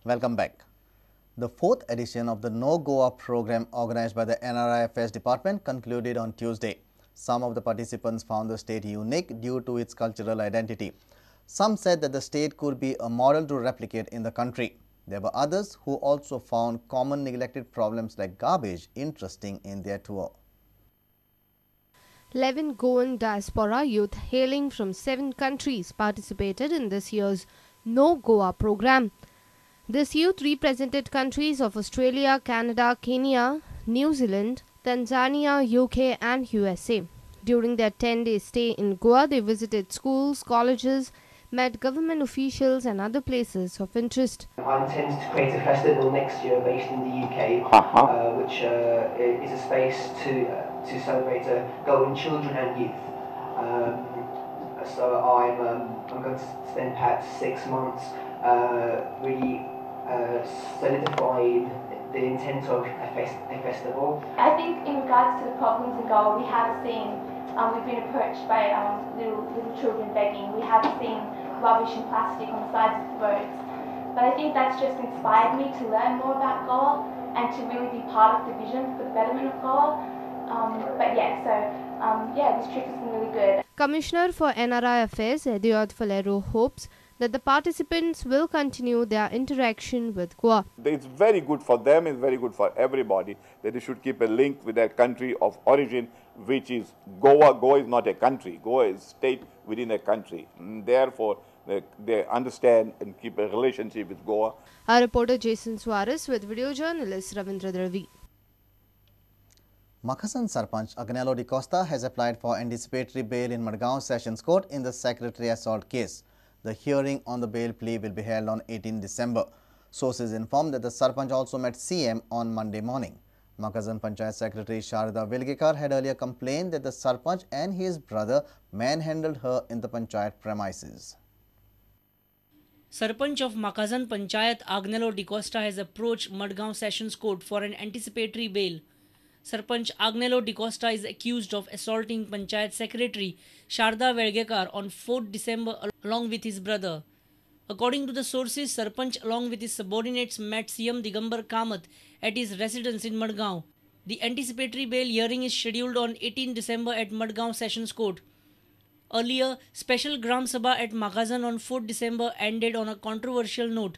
Welcome back. The fourth edition of the No Goa program organized by the NRI Affairs Department concluded on Tuesday. Some of the participants found the state unique due to its cultural identity. Some said that the state could be a model to replicate in the country. There were others who also found common neglected problems like garbage interesting in their tour. 11 Goan diaspora youth hailing from 7 countries participated in this year's No Goa program. This youth represented countries of Australia, Canada, Kenya, New Zealand, Tanzania, UK and USA. During their 10-day stay in Goa, they visited schools, colleges, met government officials and other places of interest. I intend to create a festival next year based in the UK, which is a space to celebrate Goan children and youth. So I'm going to spend perhaps 6 months really solidifying the intent of a festival. I think in regards to the problems in Goa, we have seen, we've been approached by little children begging. We have seen rubbish and plastic on the sides of the roads. But I think that's just inspired me to learn more about Goa and to really be part of the vision for the betterment of Goa. This trip has been really good. Commissioner for NRI Affairs, Eduard Faleiro, hopes that the participants will continue their interaction with Goa. It's very good for them, it's very good for everybody that they should keep a link with their country of origin, which is Goa. Goa is not a country. Goa is a state within a country. And therefore, they understand and keep a relationship with Goa. Our reporter Jason Suarez with video journalist Ravindra Dravi. Macassan Sarpanch Agnelo de Costa has applied for anticipatory bail in Madgaon Sessions Court in the secretary assault case. The hearing on the bail plea will be held on 18 December. Sources informed that the Sarpanch also met CM on Monday morning. Macassan Panchayat Secretary Sharada Vilgekar had earlier complained that the Sarpanch and his brother manhandled her in the Panchayat premises. Sarpanch of Macassan Panchayat Agnelo de Costa has approached Madgaon Sessions Court for an anticipatory bail. Sarpanch Agnelo de Costa is accused of assaulting Panchayat Secretary Sharda Velgekar on 4th December along with his brother. According to the sources, Sarpanch along with his subordinates met CM Digambar Kamath at his residence in Madgaon. The anticipatory bail hearing is scheduled on 18 December at Madgaon Sessions Court. Earlier, special Gram Sabha at Macassan on 4th December ended on a controversial note.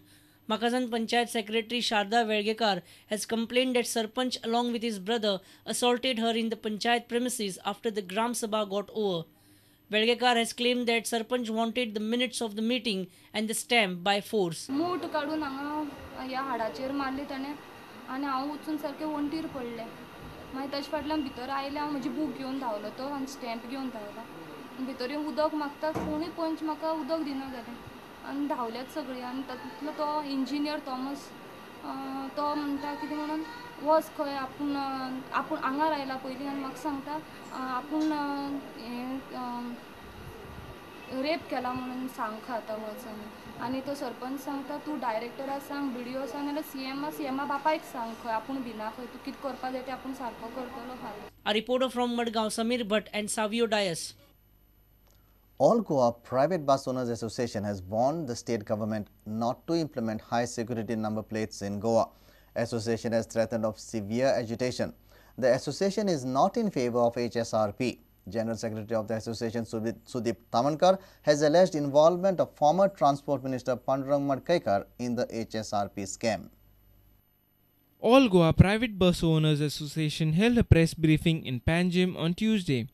Macassan Panchayat Secretary Sharda Velgekar has complained that Sarpanch along with his brother assaulted her in the Panchayat premises after the Gram Sabha got over. Velgekar has claimed that Sarpanch wanted the minutes of the meeting and the stamp by force. मूठ काडून हांगा ह्या हाडाचेर मारली ताणें आनी हांव वचून सारकें वण्टीर पडलें. मागीर ताजे फाटल्यान भितर आयलें हांव म्हजी बूक घेवन धांवलो तो आनी स्टॅम्प घेवन धांवलो. भितर येवन उदक मागता कोणूय पंच म्हाका उदक दिना जालें आनी धांवल्यात सगळीं. आनी तातूंतलो तो इंजिनियर थॉमस तो म्हणटा कितें म्हणून वच खंय आपूण आपूण आंगार आयला पयलीं आनी म्हाका सांगता आपूण हें रेप केला म्हणून सांग आतां वच. आनी तो सरपंच सांगता तूं डायरेक्टरा सांग, बी डी ओ सांग, नाल्यार सीएमा बापायक सांग खंय आपूण भिना खंय, तूं कितें करपा जाय तें आपूण सारको करतलो फाल्यां. A reporter from Madgaon, Samir Bhatt and Savio Dias. All Goa Private Bus Owners Association has warned the state government not to implement high security number plates in Goa. Association has threatened of severe agitation. The association is not in favor of HSRP. General Secretary of the association Sudeep Tamankar has alleged involvement of former Transport Minister Pandurang Madkaikar in the HSRP scam. All Goa Private Bus Owners Association held a press briefing in Panjim on Tuesday.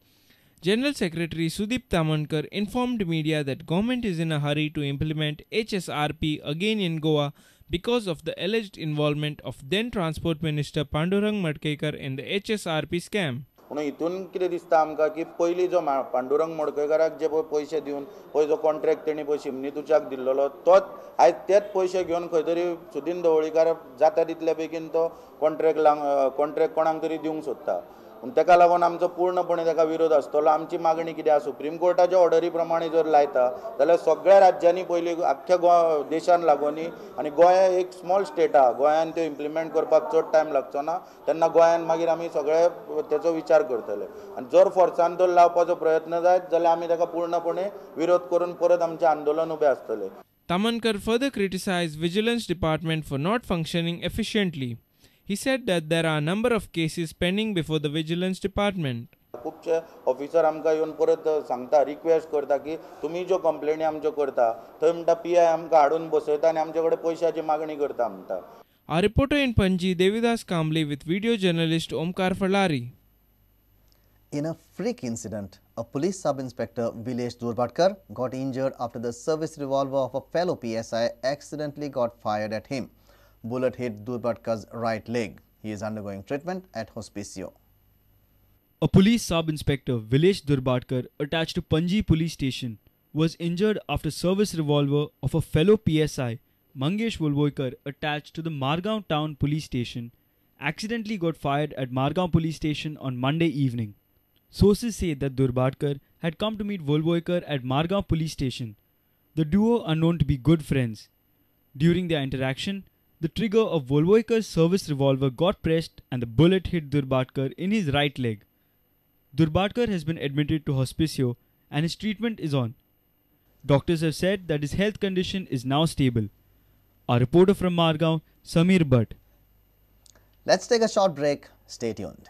General Secretary Sudeep Tamankar informed media that government is in a hurry to implement HSRP again in Goa because of the alleged involvement of then Transport Minister Pandurang Madkaikar in the HSRP scam. म्हणून हितून कितें दिसता आमकां की पयलीं जो पांडुरंग मडकयकाराक जे पळय पयशे दिवन पळय जो कॉन्ट्रॅक्ट तेणी पळय शिमनी तुच्याक दिल्लो तोच आयज तेच पयशे घेवन खंय तरी सुदीन ढवळीकार जाता तितल्या बेगीन तो कॉन्ट्रॅक्ट कोणाक तरी दिवंक सोदता. पूण ताका लागून आमचो पूर्णपणे ताका विरोध आसतलो. आमची मागणी कितें आसा, सुप्रीम कोर्टाच्या ऑर्डरी प्रमाणे जर लायता जाल्यार सगळ्या राज्यांनी पयलीं आख्ख्या गोंय देशान लागोनी आनी गोंय एक स्मॉल स्टेट आहा, गोंयान त्यो इम्प्लिमेंट करपाक चड टायम लागचो ना, तेन्ना गोंयान मागीर आमी सगळे तेचो विचार करतले. आनी जर फोर्सान जर लावपाचो प्रयत्न जायत जाल्यार आमी ताका पूर्णपणे विरोध करून परत आमचें आंदोलन उबें आसतलें. Tamankar further criticized Vigilance Department for not functioning efficiently. He said that there are a number of cases pending before the Vigilance Department. खुबशे ऑफिसर आमकां येवन परत सांगता, रिक्वेस्ट करता की तुमी ज्यो कंप्लेनी आमच्यो करता थंय म्हणटा पी I आमकां हाडून बसयता आनी आमचे कडेन पयशाची मागणी करता म्हणटा. Our reporter in Panji, Devidas Kamble, with video journalist Omkar Falari. In a freak incident, a police sub-inspector, Vilesh Durbhatkar, got injured after the service revolver of a fellow PSI accidentally got fired at him. Bullet hit Durbhatkar's right leg. He is undergoing treatment at Hospicio. A police sub-inspector, Vilesh Durbhatkar, attached to Panji police station, was injured after service revolver of a fellow PSI, Mangesh Volvoikar, attached to the Margao town police station, accidentally got fired at Margao police station on Monday evening. Sources say that Durbhatkar had come to meet Volvoikar at Margao police station. The duo are known to be good friends. During their interaction, the trigger of Volvoikar's service revolver got pressed and the bullet hit Durbhatkar in his right leg. Durbhatkar has been admitted to Hospicio and his treatment is on. Doctors have said that his health condition is now stable. Our reporter from Margao, Samir Bhatt. Let's take a short break. Stay tuned.